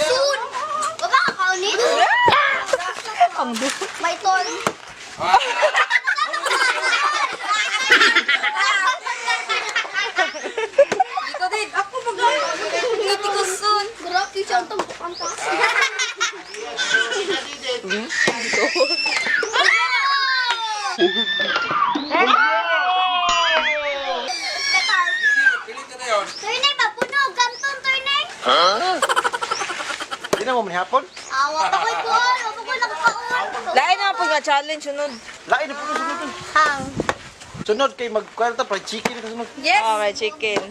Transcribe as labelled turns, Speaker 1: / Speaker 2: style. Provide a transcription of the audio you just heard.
Speaker 1: Soon! Baba ka kaunin?
Speaker 2: Ang du.
Speaker 1: May thorn.
Speaker 3: Ikaw din. Ako mag Ngiti ko soon.
Speaker 1: Grabe siya ang tambok ang taas. Turnay ba? Puno. Ganton, turnay.
Speaker 4: Di na mo manihapon?
Speaker 1: Awa pa ko'y kuon. Wa pa ko'y nakakaon.
Speaker 2: Lain naman po nga challenge sunod.
Speaker 4: Lain na po sunod.
Speaker 1: Hang.
Speaker 4: Sunod kay magkwarta fried chicken ka sunod.
Speaker 3: Yes.
Speaker 2: Oh, may chicken.